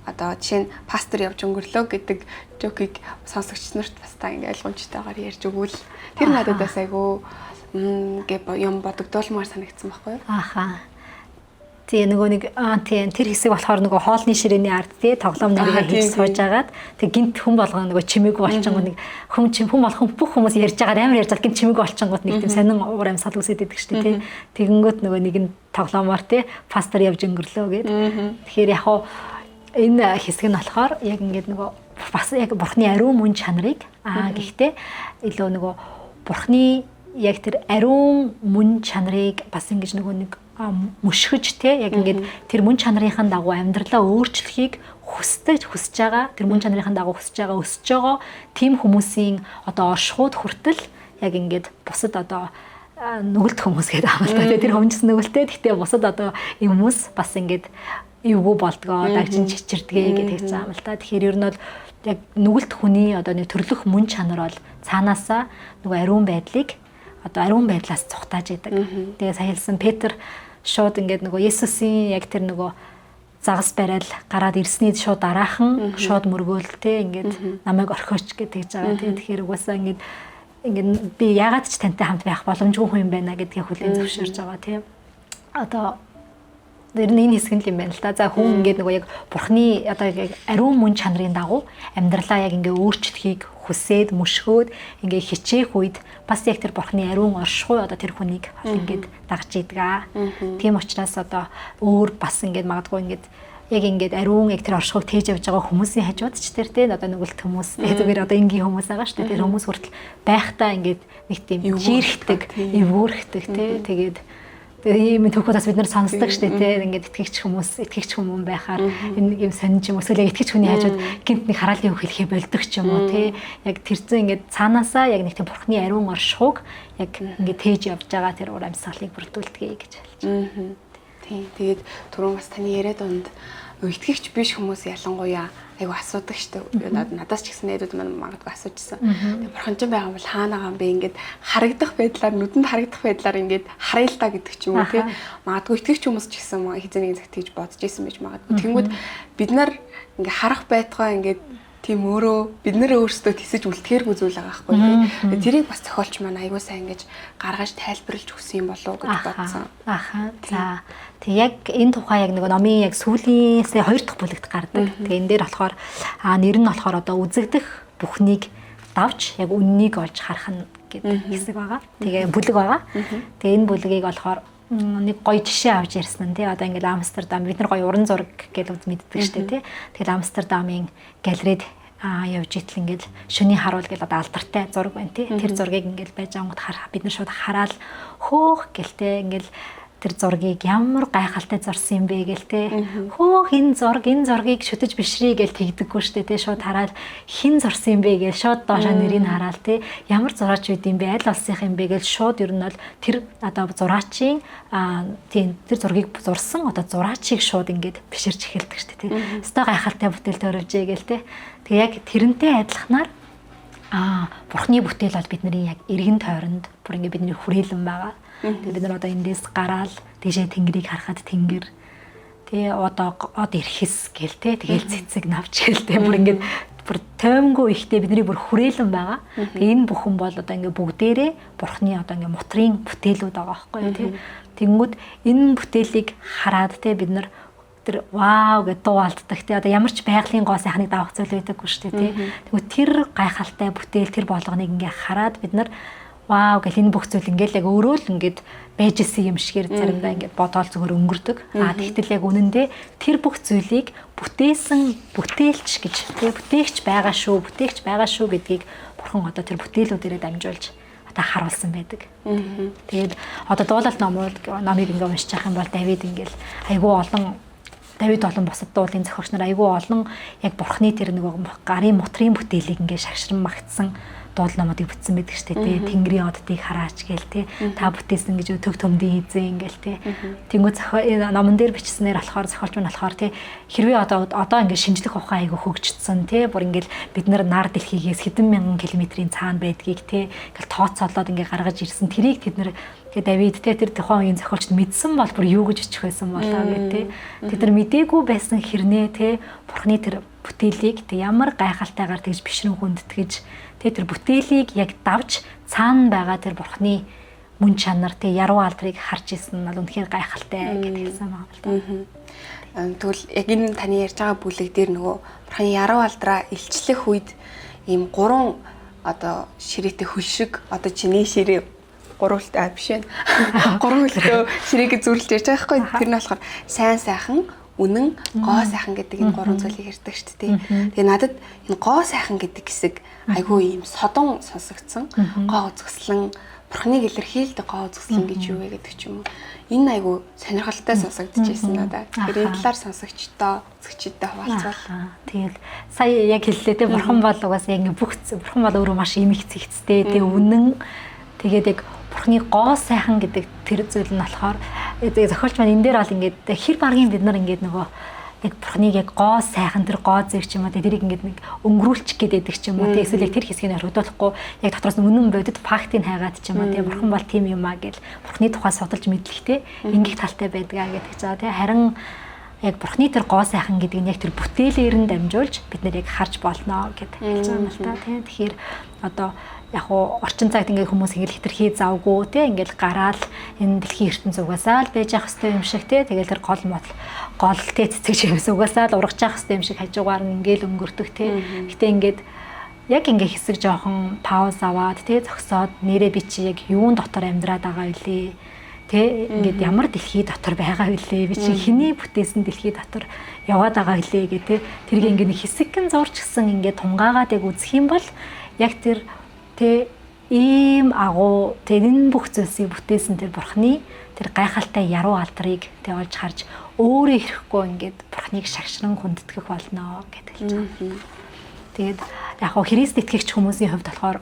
S3: одоо жишээ нь пастор явж өнгөрлөө гэдэг жокийг сонсогч нарт бас та ингээ ойлгомжтойгоор ярьж өгвөл тэр надад бас айгүй гэ юм бодогдуулмаар санагдсан байхгүй юу?
S1: Аха. Тэгээ нөгөө нэг тийм тэр хэсэг болохоор нөгөө хоолны ширээний ард тий тоглоом нарыг хийж сууж агаад тэг гинт хүн болгон нөгөө чимээгүй болчингууд нэг хүн хүн болгон бүх хүмүүс ярьж агаад амар ярьж гинт чимээгүй болчингууд нэг тийм сонин уур амьсгал үүсээд идэг шүү дээ тий. Тэгэнгүүт нөгөө нэг нь тоглоомоор тий пастор явж өнгөрлөө гэд. Тэгэхээр яг хуу энэ хэсэг нь болохоор яг ингээд нөгөө бас яг бурхны ариун мөн чанарыг гэхдээ илүү нөгөө бурхны яг тэр ариун мөн чанарыг бас ингэж нөгөө нэг мөшгөж те яг ингээд тэр мөн чанарын дагуу амьдралаа өөрчлөхийг хүсдэг хүсэж байгаа тэр мөн чанарын дагуу хүсэж байгаа өсөж байгаа тийм хүмүүсийн одоо оршихуйд хүртэл яг ингээд бусад одоо нүгэлт хүмүүс гэдэг юм л та тэр хүмүүст нүгэлтэй гэхдээ бусад одоо юм хүмүүс бас ингээд эвгүй болдгоо дагжин чичирдгээ гэдэг хэлсэн юм л та. Тэгэхээр ер нь бол яг нүгэлт хүний одоо нэг төрлөх мөн чанар бол цаанаасаа нөгөө ариун байдлыг одоо ариун байдлаас цухтааж идэг. Тэгээ сая хэлсэн Петр шууд ингээд нөгөө Есүсийн яг тэр нөгөө загас барайл гараад ирсний шууд дараахан шууд мөргөөл те ингээд намайг орхиоч гэж тэгж байгаа те. Тэгэхээр угаасаа ингээд ингээд би яагаад ч тантай хамт байх боломжгүй хүн юм байна гэдгийг хүлээн зөвшөөрж байгаа те. Одоо тэр нь энэ хэсэг нь л юм байна л да. За хүн ингээд нөгөө яг бурхны одоо яг ариун мөн чанарын дагуу амьдралаа яг ингээд өөрчлөхийг хүсээд мөшгөөд ингээд хичээх үед бас яг тэр бурхны ариун оршихуй одоо тэр хүнийг ингээд дагж идэг аа. Тийм учраас одоо өөр бас ингээд магадгүй ингээд яг ингээд ариун яг тэр оршихуйг тээж явж байгаа хүмүүсийн хажууд ч тэр тийм одоо нүгэлт хүмүүс зүгээр одоо энгийн хүмүүс байгаа шүү дээ. Тэр хүмүүс хүртэл байхдаа ингээд нэг тийм жирэхдэг, эвгүүрхдэг тий. Тэгээд тэгээ ийм төхөө бас бид нар сонсдог шүү дээ тий. Ингээд итгэгч хүмүүс, итгэгч хүмүүн байхаар энэ юм сонин ч юм эсвэл яг итгэгч хүний хажууд гинт нэг хараалын үг хэлхээ болдог ч юм уу тий. Яг тэрцэн ингээд цаанаасаа яг нэг тийм бурхны ариун оршихуйг яг ингээд тээж явж байгаа тэр уур амьсгалыг бүрдүүлдэг гэж хэлж байна.
S3: Тийм. Тэгээд түрүүн бас таны яриад унд итгэгч биш хүмүүс ялангуяа айгу асуудаг шүү дээ. Надаас ч гэсэн найзууд маань магадгүй асуужсэн. Тэгээ бурхан ч байгаа бол хаана байгаа юм бэ? Ингээд харагдах байдлаар нүдэнд харагдах байдлаар ингээд харъя л та гэдэг ч юм уу тий. Магадгүй итгэгч хүмүүс ч гэсэн хэзээ нэгэн цагт тэгж бодож исэн байж магадгүй. Тэнгүүд бид нар ингээд харах байтугай ингээд тийм өөрөө бид нэр өөрсдөө тисэж үлдэхээргүй зүйл байгаа байхгүй тий. Тэрийг бас зохиолч маань айгуу сайн ингэж гаргаж тайлбарлаж өгсөн юм болов уу гэж бодсон.
S1: Аха. За. Тэг яг энэ тухай яг нэг номын яг сүүлийнхээ 2 дахь бүлэгт гардаг. Тэгээ энэ дээр болохоор нэр нь болохоор одоо үзэгдэх бүхнийг давж яг үннийг олж харах нь гэдэг хэсэг байгаа. Тэгээ бүлэг байгаа. Тэгээ энэ бүлгийг болохоор нэг гоё жишээ авч ярьсан нь тий. Одоо ингээл Амстердам бид нар гоё уран зураг гэж мэддэг штэ тий. Тэгэл Амстердамын галерейд явж итэл ингээл шөнийн харуул гэл одоо алдартай зураг байна тий. Тэр зургийг ингээл байж ангууд харах бид нар шууд хараал хөөх гэл тий. Ингээл тэр зургийг ямар гайхалтай зурсан юм бэ гэл те. Хөөх энэ зураг энэ зургийг шүтэж бишрий гэл тэгдэггүй штэ те. Шууд хараад хэн зурсан юм бэ гэл шууд доошоо нэрийг хараал те. Ямар зураач байд юм бэ? Аль улсынх юм бэ гэл шууд ер нь бол тэр одоо зураачийн тийм тэр зургийг зурсан одоо зураачийг шууд ингээд биширч эхэлдэг штэ те. Өстой гайхалтай бүтээл төрөвжээ гэл те. Тэгээ яг тэрнтэй адилханаар бурхны бүтээл бол бидний яг эргэн тойронд бүр ингээд бидний хүрээлэн байгаа. Тэгээ бид нар одоо эндээс гараал тийшээ тэнгэрийг харахад тэнгэр тий одоо од эрхэс гэл те тэгэл цэцэг навч гэл те бүр ингээд бүр тоймгүй ихтэй бидний бүр хүрээлэн байгаа. Тэгээ энэ бүхэн бол одоо ингээд бүгдээрээ бурхны одоо ингээд мутрын бүтээлүүд байгаа байхгүй юу тий. Тэнгүүд энэ бүтээлийг хараад те бид нар тэр вау гэж дуу алддаг тий. Одоо ямар ч байгалийн гоо сайхныг давах зүйл байдаггүй шүү дээ тий. Тэгвэл тэр гайхалтай бүтээл тэр болгоныг ингээд хараад бид нар Вау гэл энэ бүх зүйл ингээл яг өөрөө л ингээд байж исэн юм шигээр заримдаа ингээд бодоол зүгээр өнгөрдөг. А тэгтэл яг үнэндээ тэр бүх зүйлийг бүтээсэн бүтээлч гэж тий бүтээгч байгаа шүү, бүтээгч байгаа шүү гэдгийг бурхан одоо тэр бүтээлүүдээрээ дамжуулж одоо харуулсан байдаг. Тэгээд одоо дуулал номыг ингээ уншиж явах юм бол Давид ингээл айгүй олон Давид болон бусад дуулын зохиогч нар айгүй олон яг бурхны тэр нөгөө гарын мутрын бүтээлийг ингээ шагшран магтсан дуул номуудыг бүтсэн байдаг штэ тий. Тэнгэрийн оддыг хараач гээл тий. Та бүтээсэн гэж төг төмдийн эзэн ингээл тий. Тэнгүү зохиол номон дээр бичснээр болохоор зохиолч нь болохоор тий хэрвээ одоо ингээ шинжлэх ухаан айгүй хөгжсөн тий. Бүр ингээл бид нар дэлхийгээс хэдэн мянган километрийн цаана байдгийг тий. Ингээл тооцоолоод ингээ гаргаж ирсэн тэрийг тэд нар тэгээ Давид те тэр тухайн үеийн зохиолчд мэдсэн бол бүр юу гэж бичих байсан болоо гэх те. Тэд нар мдээгүй байсан хэрнээ те бурхны тэр бүтээлийг те ямар гайхалтайгаар тэгж бишрэн хүндэтгэж те тэр бүтээлийг яг давж цаана байгаа тэр бурхны мөн чанар те яруу алдрыг харж исэн нь бол үнэхээр гайхалтай гэдэг хэлсэн байгаа юм л
S3: да. Тэгвэл яг энэ таны ярьж байгаа бүлэг дээр нөгөө бурхны яруу алдраа илчлэх үед ийм гурван одоо ширээтэй хөл шиг одоо чиний ширээ гурвалтай биш ээ. Гурван хөлтөө ширээг зүрлж ярьж байгаа байхгүй. Тэр нь болохоор сайн сайхан, үнэн, гоо сайхан гэдэг энэ гурван зүйлийг ярьдаг шүү дээ. Тэгээ надад энэ гоо сайхан гэдэг хэсэг айгүй ийм содон сонсогдсон. Гоо үзэсгэлэн, бурхныг илэрхийлдэг гоо үзэсгэлэн гэж юу вэ гэдэг ч юм уу. Энэ айгүй сонирхолтой сонсогдож байсан надад. Тэгэхээр энэ талаар сонсогчдоо, үзэгчдэд хуваалцвал.
S1: Тэгэл сая яг хэллээ те бурхан бол угаасаа яг бүх бурхан бол өөрөө маш эмх цэгцтэй те үнэн. Тэгээд яг бурхны гоо сайхан гэдэг тэр зүйл нь болохоор зохиолч маань энэ дээр бол ингээд хэр баргийн бид нар ингээд нөгөө яг бурхныг яг гоо сайхан тэр гоо зэрэг ч юм уу тэрийг ингээд нэг өнгөрүүлчих гээд байдаг ч юм уу эсвэл яг тэр хэсгийг орхидуулахгүй яг дотроос нь үнэн бодит фактыг хайгаад ч юм уу те бурхан бол тийм юм а гэл бурхны тухай судалж мэдлэхтэй ингэх талтай байдгаа гэдэг. За те харин яг бурхны тэр гоо сайхан гэдэг нь яг тэр бүтээлээр нь дамжуулж бид нэр яг харж болно гэд хэлж байгаа юм л та тийм. Тэгэхээр одоо яг уу орчин цагт ингээ хүмүүс ингээл хитрхи завгүй те ингээл гараал энэ дэлхийн ертөнц угаасаа л байж явах хэвээр юм шиг те тэгэл тэр гол мод гол те цэцэг чимээс угаасаа л ургаж явах хэвээр юм шиг хажуугаар нь ингээл өнгөрдөг те. Гэтэ ингээд яг ингээ хэсэг жоохон пауз аваад те зогсоод нэрээ би чи яг юун дотор амьдраад байгаа вүлээ тэ ингээд ямар дэлхий дотор байгаа вүлээ би чи хэний бүтээсэн дэлхий дотор яваад байгаа вүлээ гэ тэ тэрийг ингээ нэг хэсэгхэн зурч гисэн ингээ тунгаагаад яг үзэх юм бол яг тэр тэ ийм агуу тэр энэ бүх зүйлсийг бүтээсэн тэр бурхны тэр гайхалтай яруу алдрыг тэ олж харж өөрөө ирэхгүй ингээд бурхныг шагшран хүндэтгэх болно гэдэг хэлж байгаа. Тэгээд яг хоо Христ итгэгч хүмүүсийн хувьд болохоор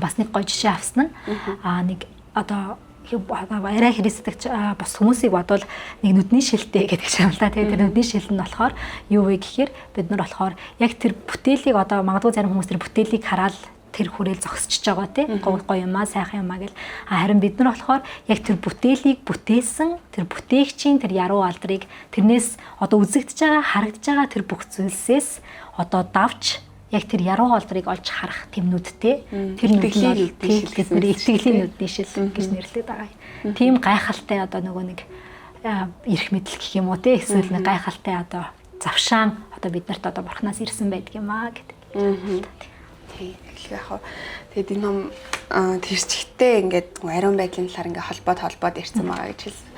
S1: бас нэг гоё жишээ авсан нь нэг одоо арай Христ итгэгч бус хүмүүсийг бодвол нэг нүдний шилтэй гэдэг юм л да. Тэгээд тэр нүдний шил нь болохоор юу вэ гэхээр бид нар болохоор яг тэр бүтээлийг одоо магадгүй зарим хүмүүс тэр бүтээлийг хараад тэр хүрээл зогсчихж байгаа тий гоё гоё юм аа сайхан юм аа гэл. Харин бид нар болохоор яг тэр бүтээлийг бүтээсэн тэр бүтээгчийн тэр яруу алдрыг тэрнээс одоо үзэгдэж байгаа харагдаж байгаа тэр бүх зүйлсээс одоо давж яг тэр яруу алдрыг олж харах тэм нүдтэй тэр нүд нь бид нар итгэлийн нүдний шил гэж нэрлэдэг байгаа. Тийм гайхалтай одоо нөгөө нэг эрх мэдэл гэх юм уу те эсвэл нэг гайхалтай одоо завшаан одоо бид нарт одоо бурхнаас ирсэн байдаг юм аа гэдэг.
S3: Тий. Яг хав. Тэгээд энэ ном тэр чигтээ ингээд ариун байдлын талаар ингээд холбоод ярьсан байгаа гэж хэлсэн.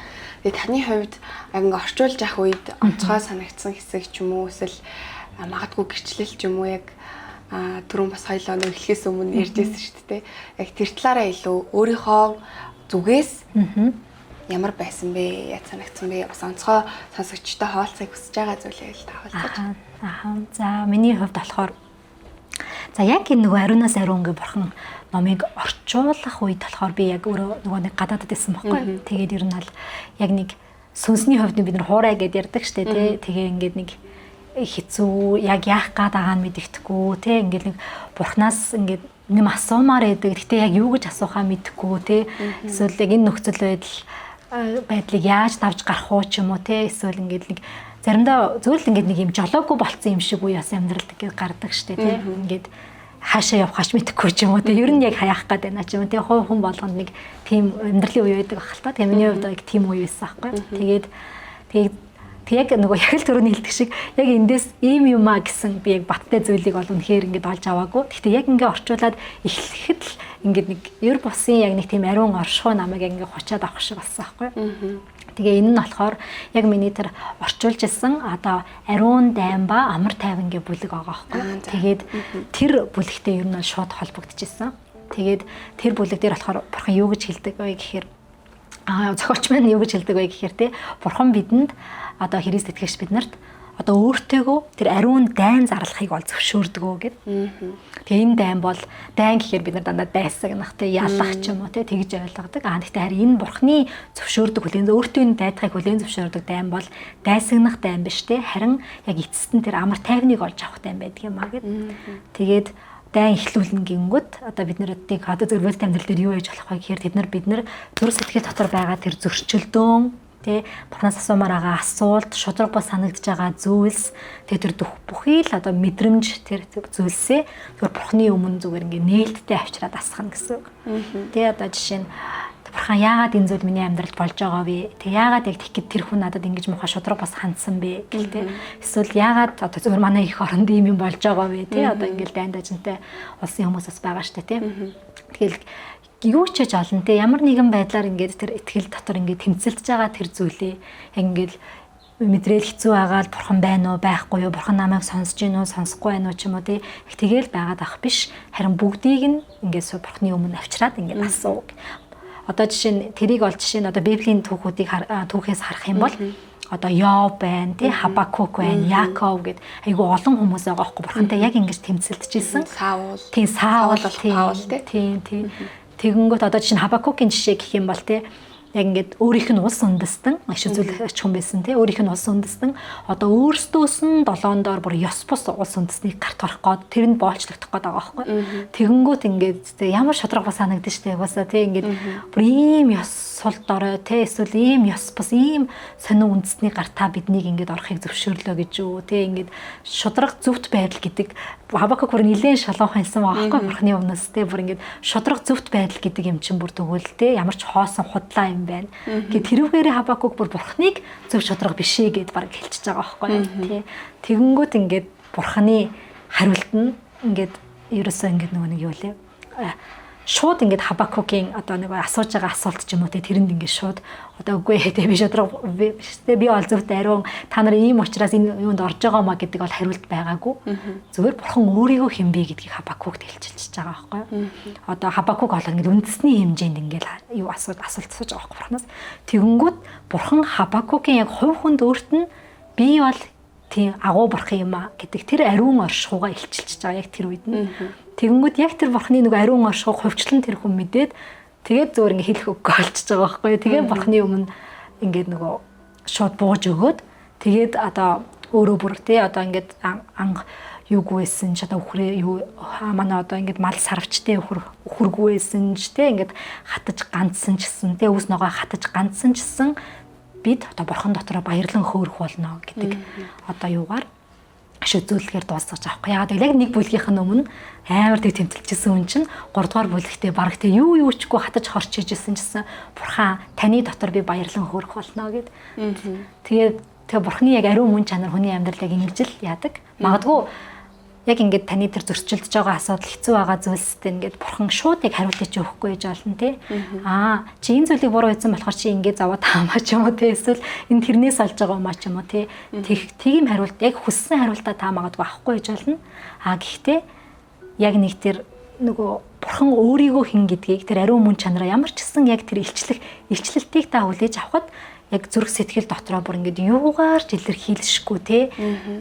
S3: Тэгээд таны хувьд ингээд орчуулж явах үед онцгой санагдсан хэсэг ч юм уу эсвэл магадгүй гэрчлэл ч юм уу яг түрүүн бас хоёлоо нөө эхлэхээс өмнө ярьж байсан шүү дээ. Яг тэр талаараа илүү өөрийнхөө зүгээс ямар байсан бэ? Яаж санагдсан бэ? Бас онцгой сонсогчтой хуваалцахыг хүсэж байгаа зүйлээ л та хуваалцаж.
S1: Аа. За миний хувьд болохоор за яг энэ нөгөө ариунаас ариун гэ бурхан номыг орчуулах үед болохоор би яг өөрөө нөгөө нэг гадаадд байсан байхгүй. Тэгээд ер нь бол яг нэг сүнсний хувьд бид нар хуурай гэдээ ярьдаг штэ тий. Тэгээ ингээд нэг хэцүү яг яах гээд байгаа нь мэддэхгүй тий. Ингээд нэг бурхнаас ингээд нэм асуумаар байдаг. Гэтэ яг юу гэж асуухаа мэдэхгүй тий. Эсвэл яг энэ нөхцөл байдлыг яаж давж гарах уу ч юм уу тий. Эсвэл ингээд нэг заримдаа зөвхөн л ингээд нэг юм жолоогүй болцсон юм шиг үе бас амьдралд ингээд гардаг штэ тий. Ингээд хаашаа явах хаш мэдэхгүй ч юм уу тий. Ер нь яг хаяах гээд байна ч юм уу тий. Хувь хүн болгонд нэг тийм амьдралын үе байдаг ах л та. Тэгээ миний хувьд яг тийм үе байсан аахгүй. Тэгээд тэг яг нөгөө яг л түрүүний хэлдэг шиг яг эндээс ийм юм а гэсэн би яг баттай зүйлийг бол үнэхээр ингээд олж аваагүй. Гэхдээ яг ингээд орчуулад эхлэхэд л ингээд нэг ер бусын яг нэг тийм ариун оршихуй намайг ингээд хучаад авах шиг болсон байхгүй. Тэгээ энэ нь болохоор яг миний тэр орчуулж исэн одоо ариун дайн ба амар тайван гэ бүлэг байгаа байхгүй. Тэгээд тэр бүлэгтэй ер нь шууд холбогдчихсон. Тэгээд тэр бүлэг дээр болохоор бурхан юу гэж хэлдэг вэ гэхээр зохиолч маань юу гэж хэлдэг вэ гэхээр те бурхан бидэнд одоо Христ итгэгч биднэрт одоо өөртөөгөө тэр ариун дайн зарлахыг бол зөвшөөрдөг гэд. Тэгээ энэ дайн бол дайн гэхээр бид нар дандаа дайсагнах те ялах ч юм уу те тэгж ойлгодог. Аа гэхдээ харин энэ бурхны зөвшөөрдөг хүлээн өөртөө энэ дайдахыг хүлээн зөвшөөрдөг дайн бол дайсагнах дайн биш те харин яг эцэст нь тэр амар тайвныг олж авах дайн байдаг юм аа гэд. Тэгээд дайн эхлүүлнэ гингүүд одоо бид нар одоо зөвхөн амьдрал дээр юу яаж болох вэ гэхээр тэд нар бид нар зүрх сэтгэл дотор байгаа тэр зөрчилдөөн тэ бурхнаас асуумаар байгаа асуулт, шудраг бус санагдж байгаа зүйлс тэ тэр бүхий л одоо мэдрэмж тэр зүйлсээ зүгээр бурхны өмнө зүгээр ингээ нээлттэй авчираад асгана гэсэн үг. Тэ одоо жишээ нь бурхан яагаад энэ зүйл миний амьдралд болж байгаа вэ? Тэ яагаад яг тэгэхэд тэр хүн надад ингэж муухай шудраг бас хандсан бэ гэл тэ. Эсвэл яагаад одоо зүгээр манай их оронд ийм юм болж байгаа вэ? Тэ одоо ингээл дайн дажинтай улсын хүмүүс бас байгаа штэ тэ. Тэгэл юу ч хийж олон те ямар нэгэн байдлаар ингээд тэр итгэл дотор ингээд тэмцэлдэж байгаа тэр зүйлээ яг ингээд мэдрээл хэцүү байгаа л бурхан байна уу байхгүй юу бурхан намайг сонсож гин үү сонсохгүй байна уу ч юм уу те их тэгэл байгаад ах биш харин бүгдийг нь ингээд бурханы өмнө авчираад ингээд асуу. Одоо жишээ нь тэрийг бол жишээ нь одоо библийн түүхүүдийг түүхээс харах юм бол одоо Йов байна, тий Хабакук байна, Яков гэд айгүй олон хүмүүс байгаа байхгүй бурхантай яг ингэж тэмцэлдэж исэн.
S3: Саул.
S1: Тийм Саул,
S3: Паул тий.
S1: Тийм тий. Тэгэнгүүт одоо жишээ нь Хабакукийн жишээ гэх юм бол тий яг ингээд өөрийнх нь улс үндэстэн маш үзүүлэгч хүн байсан тий өөрийнх нь улс үндэстэн одоо өөрсдөөс нь долоон доор бүр ёс бус улс үндэстнийг гарт орох гээд тэр нь боолчлогдох гээд байгаа байхгүй. Тэгэнгүүт ингээд тий ямар шудраг бас санагдаж штэ угаасаа тий ингээд бүр ийм ёс сул дорой тий эсвэл ийм ёс бус ийм сонин үндэстний гарт та биднийг ингээд орохыг зөвшөөрлөө гэж юу тий ингээд шудраг зөвхт байдал гэдэг Хабакук бүр нилээн шалгуухан хэлсэн байгаа байхгүй бурхны өмнөөс тий бүр ингээд шудраг зөвхт байдал гэдэг юм чинь бүр тэгвэл тий ямар ч хоосон худлаа юм байна. Гэ тэрүүгээрээ Хабакук бүр бурхныг зөв шудраг биш ээ гэд баг хэлчихэж байгаа байхгүй тий. Тэгэнгүүт ингээд бурхны хариулт нь ингээд ерөөсөө ингээд нөгөө нэг юу лээ шууд ингээд Хабакукийн одоо нэг асууж байгаа асуулт ч юм уу те тэрэнд ингээд шууд одоо үгүй ээ те би шудраг биш те би ол зөвхт ариун та нар ийм учраас энэ юунд орж байгаа маа гэдэг бол хариулт байгаагүй. Зүгээр бурхан өөрийгөө хэн бэ гэдгийг Хабакукт хэлчилж байгаа байхгүй юу. Одоо Хабакук бол ингээд үндэсний хэмжээнд ингээд юу асуулт асууж байгаа байхгүй бурханаас. Тэгэнгүүт бурхан Хабакукийн яг хувь хүнд өөрт нь би бол тийм агуу бурхан юм а гэдэг тэр ариун оршихуйгаа илчилж байгаа яг тэр үед нь. Тэгэнгүүт яг тэр бурхны нэг ариун оршихуй хувьчлан тэр хүн мэдээд тэгээд зөвөр ингээ хэлэх үггүй болчихж байгаа байхгүй юу. Тэгээд бурхны өмнө ингээд нөгөө шууд бууж өгөөд тэгээд одоо өөрөө бүр тий одоо ингээд анх юугүй байсан ч одоо үхрээ юу манай одоо ингээд мал сарвчтай үхэргүй байсан ч тий ингээд хатаж ганцсан ч гэсэн тий өвс ногоо хатаж ганцсан ч гэсэн бид одоо бурхан дотроо баярлан хөөрөх болно гэдэг одоо юугаар аш үзүүлэхээр дуусгаж авахгүй. Яагаад гэвэл яг нэг бүлгийнх нь өмнө амар тэг тэмцэлжсэн хүн чинь 3 дугаар бүлэгтээ бараг тэг юу юучгүй хатаж хорч хийжсэн гэсэн бурхан таны дотор би баярлан хөөрөх болно гэд. Тэгээд тэгээ бурханы яг ариун мөн чанар хүний амьдрал яг ингэж л яадаг. Магадгүй яг ингээд таны тэр зөрчилдөж байгаа асуудал хэцүү байгаа зүйлстэй ингээд бурхан шууд яг хариултыг чи өгөхгүй гэж болно тий. Аа чи энэ зүйлийг буруу хийсэн болохоор чи ингээд зовоод таамаа ч юм уу тий. Эсвэл энэ тэрнээс олж байгаа юм а ч юм уу тий. Тийм хариулт яг хүссэн хариултаа та магадгүй авахгүй гэж болно. Аа гэхдээ яг нэг тэр нөгөө бурхан өөрийгөө хэн гэдгийг тэр ариун мөн чанараа ямар ч гэсэн яг тэр илчлэлтийг та хүлээж авахад яг зүрх сэтгэл дотроо бүр ингээд юугаар ч илэрхийлшгүй те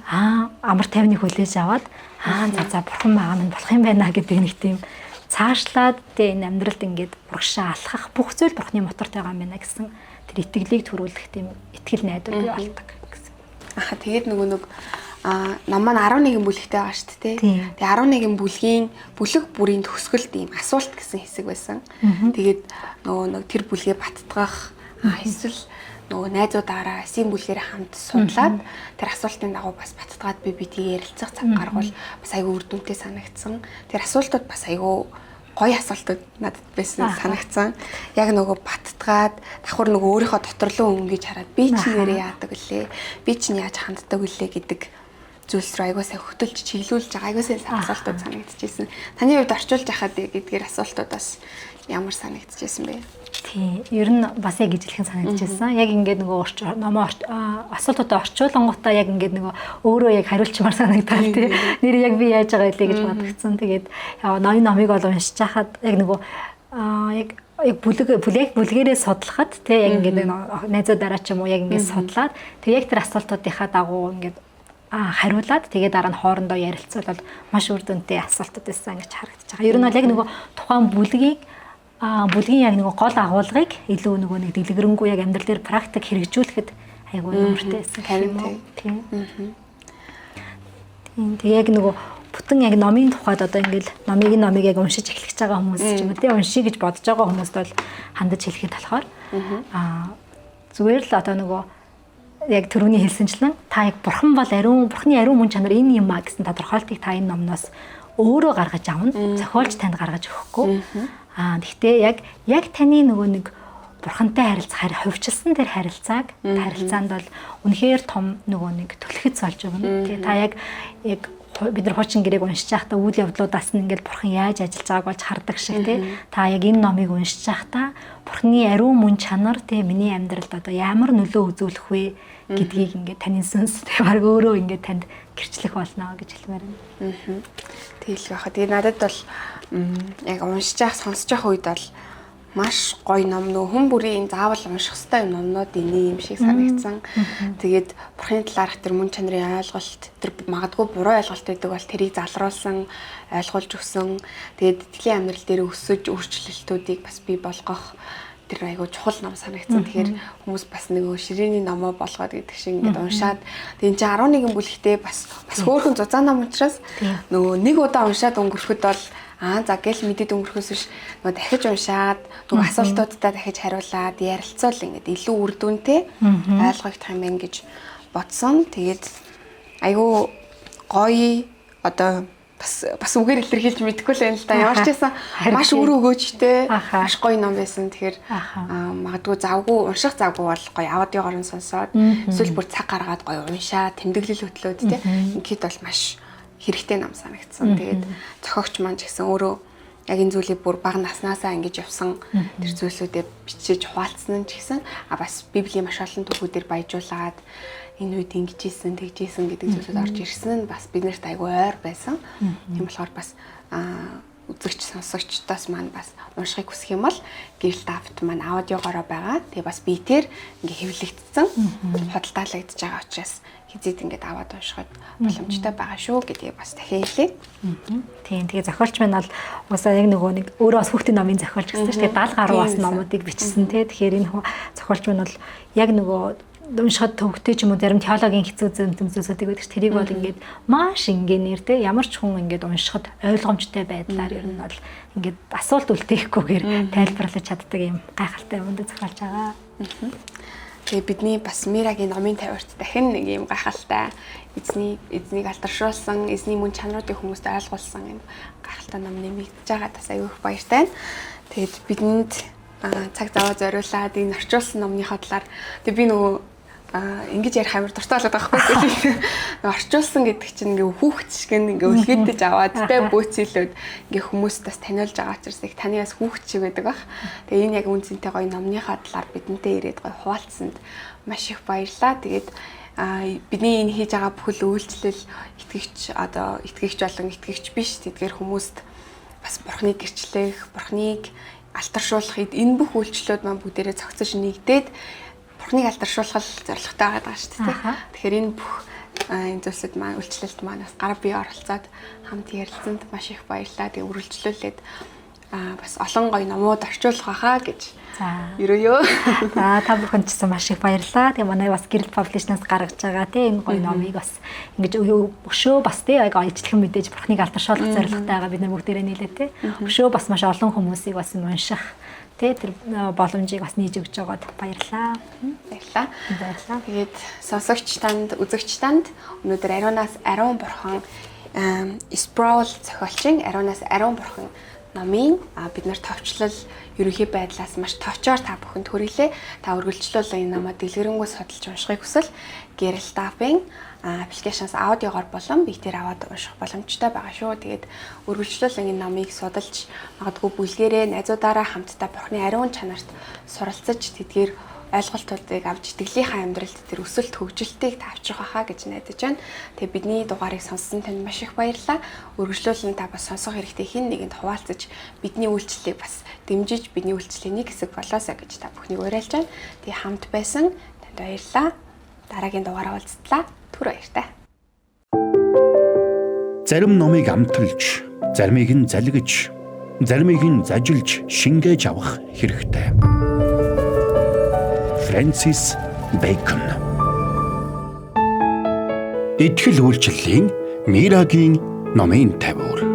S1: аа амар тайвныг хүлээж аваад аа за за бурхан байгаа минь болох юм байна гэдэг нэг тийм цаашлаад те энэ амьдралд ингээд урагшаа алхах бүх зүйл бурхны моторт байгаа юм байна гэсэн тэр итгэлийг төрүүлэх тийм итгэл найдвар бий болдог гэсэн.
S3: Аха тэгээд нөгөө нэг ном маань 11 бүлэгтэй байгаа шүү дээ. Тэгээ 11 бүлгийн бүлэг бүрийн төгсгөлд ийм асуулт гэсэн хэсэг байсан. Тэгээд нөгөө нэг тэр бүлгээ баттгах эсвэл нөгөө найзуудаараа эсийн бүлгээр хамт судлаад тэр асуултын дагуу бас баттгаад би битгий ярилцах цаг гаргавал бас айгүй үр дүнтэй санагдсан. Тэр асуултууд бас айгүй гоё асуултууд надад байсан санагдсан. Яг нөгөө баттгаад давхар нөгөө өөрийнхөө дотор руу өнгөж хараад би чи нэрээ яадаг вүлээ? Би чи яаж ханддаг вүлээ гэдэг Зүйлс рүү аягүй сайн хөтөлж чиглүүлж байгаа аягүй сайн асуултууд санагдчихсэн. Таны хувьд орчуулж байхад эдгээр асуултууд бас ямар санагдчихсэн бэ?
S1: Тийм. Ер нь бас яг ижилхэн санагдчихсан. Яг ингээд нөгөө номоо асуултуудаа орчуулангуудаа яг ингээд нөгөө өөрөө яг хариулчмаар санагдаад тий. Нэр яг би яаж байгаа илээ гэж бодогдсон. Тэгээд ноён номыг бол уншиж хахад яг нөгөө яг яг бүлэг бүлэг бүлгэрээ судлахад тий яг ингээд найзуудаараа ч юм уу яг ингээд судлаад тэг яг тэр асуултуудынхаа дагуу ингээд хариулаад тэгээ дараа нь хоорондоо ярилцвал маш үр дүнтэй асуултууд байсан гэж харагдаж байгаа. Ер нь бол яг нөгөө тухайн бүлгийг бүлгийн яг нөгөө гол агуулгыг илүү нөгөө нэг дэлгэрэнгүй яг амьдрал дээр практик хэрэгжүүлэхэд айгүй нөмөртэй байсан гэх юм уу. Тийм. Тийм. Тэгээ яг нөгөө бүтэн яг номын тухайд одоо ингээл номыг номыг яг уншиж эхлэх гэж байгаа хүмүүс ч юм уу тийм уншия гэж бодож байгаа хүмүүст бол хандаж хэлэхэд болохоор зүгээр л одоо нөгөө яг түрүүний хэлсэнчлэн та яг бурхан бол ариун бурханы ариун мөн чанар энэ юм а гэсэн тодорхойлтыг та энэ номноос өөрөө гаргаж авна. Зохиолч танд гаргаж өгөхгүй. Гэхдээ яг таны нөгөө нэг бурхантай харилцах хувьчилсан тэр харилцааг харилцаанд бол үнэхээр том нөгөө нэг түлхэц болж өгнө. Тэгээ та яг бид нар хуучин гэрээг уншиж байхдаа үйл явдлуудаас нь ингээл бурхан яаж ажиллаж байгааг болж хардаг шиг тий. Та яг энэ номыг уншиж байхдаа бурханы ариун мөн чанар тий миний амьдралд одоо ямар нөлөө үзүүлэх вэ гэдгийг ингээд таны сүнс тий баг өөрөө ингээд танд гэрчлэх болно гэж хэлмээр байна.
S3: Тэгэл байхаа. Тэгээ надад бол яг уншиж байх, сонсож байх үед бол маш гоё ном нөө хүн бүрийн заавал унших ёстой юм номнуудын нэг юм шиг санагдсан. Тэгээд бурхны талаарх тэр мөн чанарын ойлголт, тэр магадгүй буруу ойлголт байдаг бол тэрийг залруулсан, ойлгуулж өгсөн. Тэгээд итгэлийн амьдрал дээр өсөж өөрчлөлтүүдийг бас бий болгох тэр айгуу чухал ном санагдсан. Тэгэхээр хүмүүс бас нөгөө ширээний номоо болгоод гэдэг шиг ингээд уншаад тэгээд энэ чинь 11 бүлэгтэй бас хөөрхөн зузаан ном учраас нөгөө нэг удаа уншаад өнгөрөхөд бол за гэл мэдээд өнгөрөхөөс биш нөгөө дахиж уншаад нөгөө асуултуудаа дахиж хариулаад ярилцвал ингээд илүү үр дүнтэй ойлгогдох юм байна гэж бодсон. Тэгээд айгуу гоё одоо бас үгээр илэрхийлж мэдэхгүй л байна л да. Ямар ч байсан маш үр өгөөжтэй маш гоё ном байсан. Тэгэхээр магадгүй завгүй унших завгүй бол гоё аудиогоор нь сонсоод эсвэл бүр цаг гаргаад гоё уншаа, тэмдэглэл хөтлөөд те. Ингээд бол маш хэрэгтэй ном санагдсан. Тэгээд зохиогч маань ч гэсэн өөрөө яг энэ зүйлийг бүр бага наснаасаа ингэж явсан тэр зүйлсүүдээ бичиж хуваалцсан нь ч гэсэн бас Библийн маш олон түүхүүдээр баяжуулаад энэ үед ингэж ийсэн, тэгж ийсэн гэдэг зүйлүүд орж ирсэн нь бас биднэрт айгүй ойр байсан. Тийм болохоор бас үзэгч сонсогчдоос маань бас уншихыг хүсэх юм бол Гэрэлт апт маань аудиогоороо байгаа. Тэгээ бас биетээр ингээ хэвлэгдсэн, худалдаалагдж байгаа учраас хизээд ингээд аваад уншихад боломжтой байгаа шүү гэдгийг бас дахин хэлье.
S1: Тийм. Тэгээ зохиолч маань бол уусаа яг нөгөө нэг өөрөө бас хүүхдийн номын зохиолч гэсэн чинь тэгээ 70 гаруй бас номуудыг бичсэн тий. Тэгэхээр энэ зохиолч маань бол яг нөгөө уншихад төвөгтэй ч юм уу зарим теологийн хэцүү зүйлсүүдийг байдаг ч тэрийг бол ингээд маш энгийнээр те ямар ч хүн ингээд уншихад ойлгомжтой байдлаар ер нь бол ингээд асуулт үлдээхгүйгээр тайлбарлаж чаддаг юм гайхалтай юмд зохиолж байгаа.
S3: Тэгээ бидний бас Мирагийн номын тавиурт дахин нэг юм гайхалтай эзнийг алдаршуулсан, эзний мөн чанаруудыг хүмүүст ойлгуулсан юм гайхалтай ном нэмэгдэж байгаа бас аюу их баяртай. Тэгээд бидэнд цаг зав зориулаад энэ орчуулсан номныхоо талаар тэг би нөгөө ингэж ярих амар дуртай болоод байгаа байхгүй. Орчуулсан гэдэг чинь ингээ хүүхд шиг ингээ өлгийдэж аваад тэ бөөцөлөөд ингээ хүмүүст бас таниулж байгаа учраас их таны бас хүүхд шиг байдаг бах. Тэгээ энэ яг үнцэнтэй гоё номныхаа талаар бидэнтэй ирээд гоё хуваалцсанд маш их баярлалаа. Тэгээд бидний энэ хийж байгаа бүхэл үйлчлэл итгэгч одоо итгэгч болон итгэгч биш тэдгээр хүмүүст бас бурхныг гэрчлэх, бурхныг алтаршуулах энэ бүх үйлчлэлүүд маань бүгдээрээ цогцож нэгдээд Бурхныг алдаршуулах зорилготой байгаа шүү дээ. Тэгэхээр энэ бүх энэ зүйлсэд маань үйлчлэлд маань бас гар бие оролцоод хамт ярилцсанд маш их баярлалаа. Тэгээ үргэлжлүүлээд бас олон гоё номууд орчуулах байхаа гэж ерөөё.
S1: За та бүхэн ч гэсэн маш их баярлалаа. Тэгээ манай бас Гэрэл Publishing-аас гаргаж байгаа тийм энэ гоё номыг бас ингэж өшөө бас тийм яг ижилхэн мэдээж Бурхныг алдаршуулах зорилготой байгаа бид нар бүгдээрээ нийлээ тийм. Өшөө бас маш олон хүмүүсийг бас унших тэр боломжийг бас нээж өгч байгаад баярлалаа.
S3: Баярлалаа. Баярлалаа. Тэгээд сонсогч танд, үзэгч танд өнөөдөр Ариунаас Ариун Бурхан Sproul зохиолчийн Ариунаас Ариун Бурхан номын бид нар товчлол ерөнхий байдлаас маш товчоор та бүхэнд хүргэлээ. Та үргэлжлүүлэн энэ номоо дэлгэрэнгүй судалж уншихыг хүсвэл Гэрэл Дафын Application-аас аудиогоор болон биетээр аваад унших боломжтой байгаа шүү. Тэгээд үргэлжлүүлэн энэ номыг судалж магадгүй бүлгээрээ найзуудаараа хамтдаа Бурхны ариун чанарт суралцаж тэдгээр ойлголтуудыг авч итгэлийнхаа амьдралд тэр өсөлт хөгжилтийг та авчрах байхаа гэж найдаж байна. Тэгээ бидний дугаарыг сонссон танд маш их баярлалаа. Үргэлжлүүлэн та бас сонсох хэрэгтэй хэн нэгэнд хуваалцаж бидний үйлчлэлийг бас дэмжиж бидний үйлчлэлийн нэг хэсэг болоосой гэж та бүхнийг уриалж байна. Тэгээ хамт байсан танд баярлалаа. Дараагийн дугаараа уулзтлаа. Түр баяртай.
S2: Зарим номыг амталж, заримыг нь залгиж, заримыг нь зажилж шингээж авах хэрэгтэй. Фрэнсис Бэкон. Итгэл үйлчлэлийн Мирагийн номын тавиур.